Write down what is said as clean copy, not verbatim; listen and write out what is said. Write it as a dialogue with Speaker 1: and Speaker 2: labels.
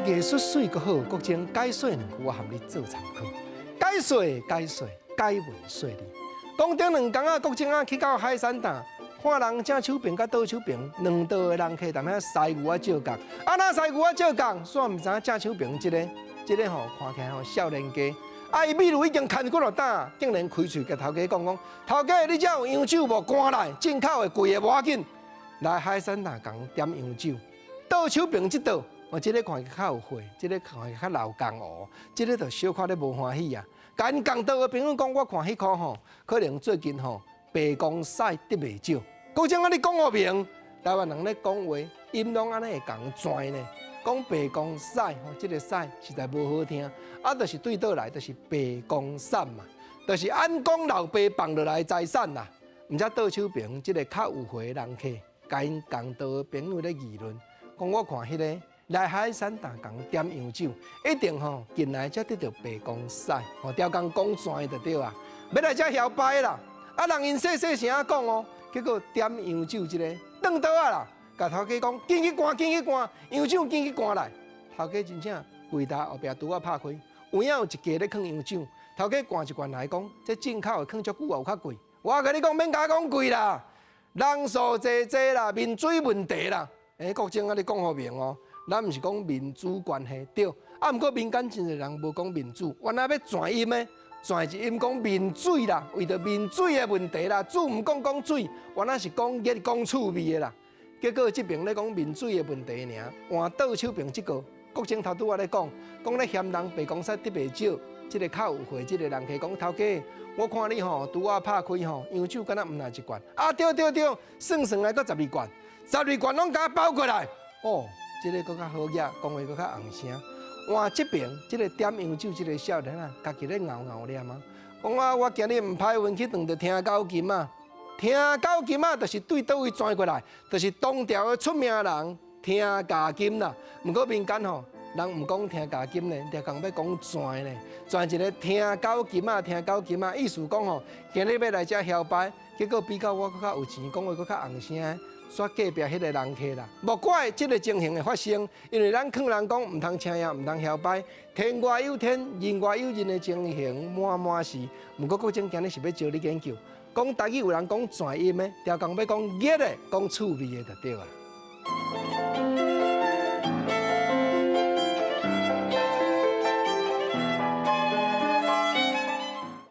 Speaker 1: 藝術媠閣好，國政解說兩句，我含你做參考。解說解說解文說理。講頂兩工啊，國政啊去到海產檔，看人正手爿佮倒手爿兩桌的人客踮遐師牛仔照共。啊，若師牛仔照共，煞毋知影正手爿這个，這个吼看起來吼少年家。啊，伊美女已經牽幾落擔，竟然開喙共頭家講講，頭家你遮有洋酒無？趕來進口的貴的無要緊，來海產檔共點洋酒。倒手爿這桌，哦，這个看起較有歲，這个看起較老江湖，這个就小可咧無歡喜啊。共𪜶仝桌的朋友講，我看彼箍吼，可能最近吼白公屎得袂少。國政啊，你講予明，台灣人咧講話，音攏按呢會仝轉呢。講白公屎吼，這个屎實在無好聽，啊，就是對倒來，就是白公產嘛，就是按講老爸放落來的財產啦。毋知倒手爿這个較有歲的人客，共𪜶仝桌的朋友咧議論，講我看彼个來海產檔共點洋酒，一定吼近來才得著白公屎，吼刁工講轉就對啊，欲來遮囂掰啦。啊，人𪜶細細聲講哦，結果點洋酒這个轉桌仔啦。共頭家講，緊去灌，緊去灌，洋酒緊去灌來。頭家真正櫃台後壁拄仔拍開，有影有一架咧囥洋酒。頭家灌一罐來講，這進口的囥足久也有較貴。我共你講，免共我講貴啦，人數濟濟啦，面水問題啦。欸，國政啊，你講予明哦，咱毋是講民主關係對，啊，毋過民間真濟人無講民主，原來欲轉音的，轉一音講面水啦，為著面水的問題啦，主毋講講水，原來是講熱講趣味的啦。結果這爿咧講面水的問題爾，換倒手爿這個，國政頭拄仔咧講，講咧嫌人白公屎得袂少，這个較有歲，這个人客講頭家，我看你吼拄仔拍開吼，洋酒敢若毋若一罐，啊對對對，算算來閣十二罐，十二罐攏共我包過來，哦，這个閣較好額，講話閣較紅聲。換這爿這个點洋酒這个少年啊，家己咧𠢕𠢕念啊，講啊我今日毋歹運去撞著聽狗琴仔。聽狗琴仔，就是對佗位轉過來，就是唐朝的出名人聽咬金啦。毋過民間吼，人毋講聽咬金呢，就共欲講轉呢，轉一个聽狗琴仔，聽狗琴仔，意思講吼，今日欲來遮囂掰，結果比較我閣較有錢，講話閣較紅聲，煞隔壁彼个人客啦。莫怪這个情形會發生，因為咱勸人講毋通請贏，毋通囂掰，天外有天，人外有人的情形滿滿是。毋過國政今日是欲招你研究。講台語有人講轉音的，刁工欲講熱的，講趣味的就對啊。